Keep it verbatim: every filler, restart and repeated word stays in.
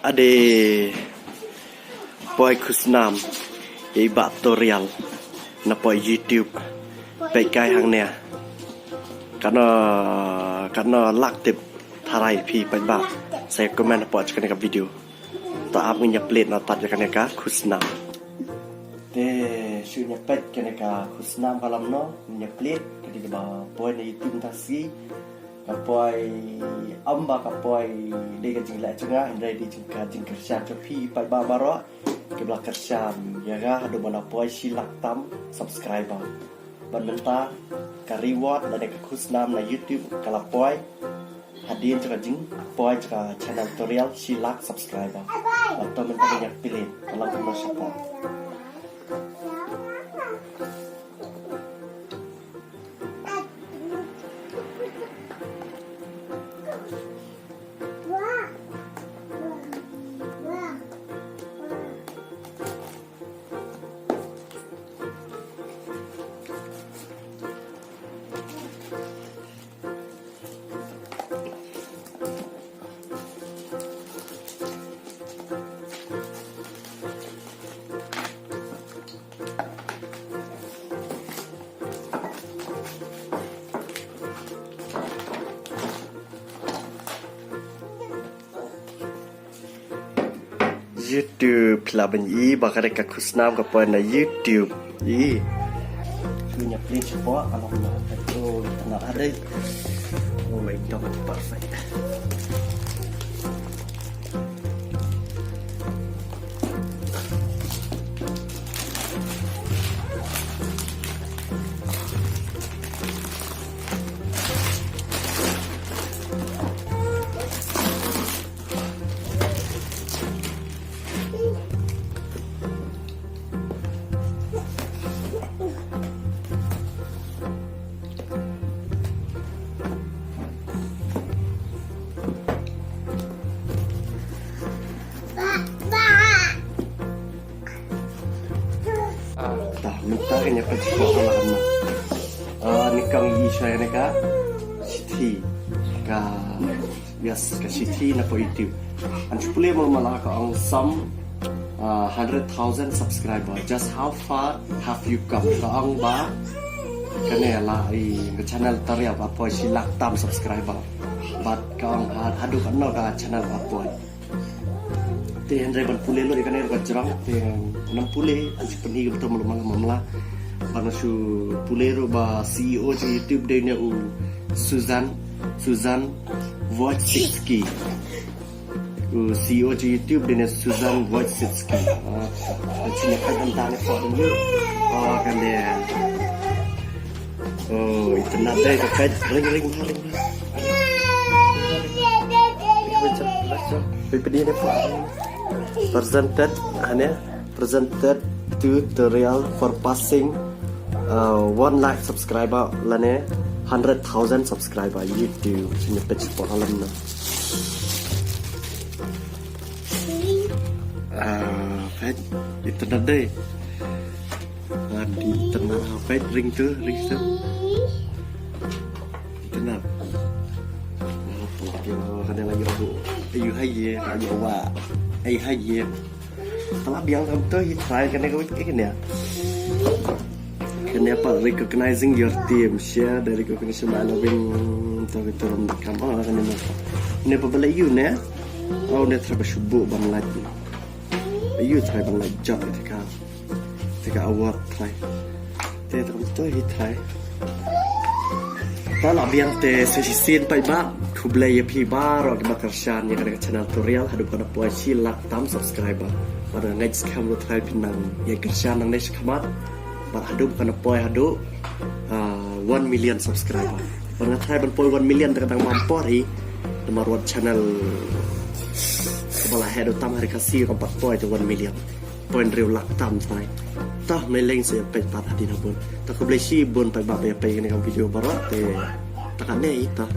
Ade poi khusnam ïa i Bah Torial na poi YouTube. Peit kai hangne. Katno, katno lak tip tharai phi paidbah. Sa comment hapoh jong kane ka video. To ap ngin ïa plie na tad ïa kane ka khusnam. Te shu ïa peit kane ka khusnam ka lam no, ngin ïa plie, ka dei kaba poi na YouTube mynta sngi. Ka poi, ym ba ka poi dei ka jingleh jong nga, hynrei dei jong ka jingkyrshan jong phi paidbah baroh kiba la kyrshan ïa nga haduh ba nga poi shi lak tam subscriber. Bad mynta ka reward lane ka khusnam na YouTube ka la poi hadien jong ka jingpoi jong ka channel Torial shi lak subscriber. Bad to mynta ngin ïa plie ka long kumno shapoh. YouTube, phi lah ban i ba ka dei ka khusnam ka poi na YouTube. I. Shu ïa plie shapoh, alam na. Oh, na adai. Oh my God, perfect. Ta mynta ka ïa peit shapoh ka la kam na. Ah, ni kam i shai ne ka. Shithi. Ka, yes, ka shithi na poi YouTube. Ngan shu pule mo mala ka ong some, ah, hundred thousand subscriber. Just how far have you come? Ka ong ba kane la i ka channel Torial ba poi shi lak tam subscriber. Bad ka ong ha-, haduh katno ka channel ba poi. Te hynrei ban pule lut ïa kane ruh ka jrong, te ngam pule, ngan shu pyni kumto mala mala mala. Ban shu pule ruh ba C E O jong YouTube dei ne u Susan, Susan Wojcicki. U C E O jong YouTube dei ne Susan Wojcicki. Ah, ngan shu ïa peit mynta ne pok dei ne. Oh, kane. Oh, internet dei ka peit, ring, ring, ring. Peit, peit, peit, peit. Presented, ane, presented to Torial for passing, uh, one lakh subscriber lane hundred thousand subscriber YouTube. Shu ïa peit shapoh ka lam na. Ah, peit, internet dei. Ah, di internet, ah, peit, ring tu, ring tu. Internet. Ah, tu, dia, kane la ïoh. Ayu, hai ye, ayu, wa. Ai, hai ye. Te la biang kumto, hi try kane ka wei, kane. Kane pat recognizing your team, share the recognition by loving, to, to, kam, oh, kane na. Ne pa ba la ïoh ne. Oh, ne try ba shu buh ban like. Ayu try ban like jot te ka. Te ka award try. Te try to hi try. Te la biang te sa shisien paidbah. Khublei ïa phi baroh kiba kyrshan ïa kane ka channel Torial haduh ba kan poi shi lak tam subscriber. Bad nga ngeit skhem ruh try phin nang ïa kyrshan nangne shakhmat. Bad haduh ba kan poi haduh, ah, one million subscriber. Bad nga try ban poi one million te ka dang bam por hi. Namar wat channel kaba la heh da u tam ha ri Khasi kam pat poi te one million. Poi hynriew lak tam trai. Tah, me leng sa ïa peit pat hadien ha bun. Tah, khublei shibun paidbah ba ïa peit kane ka video baroh te. Tah kane hi tah.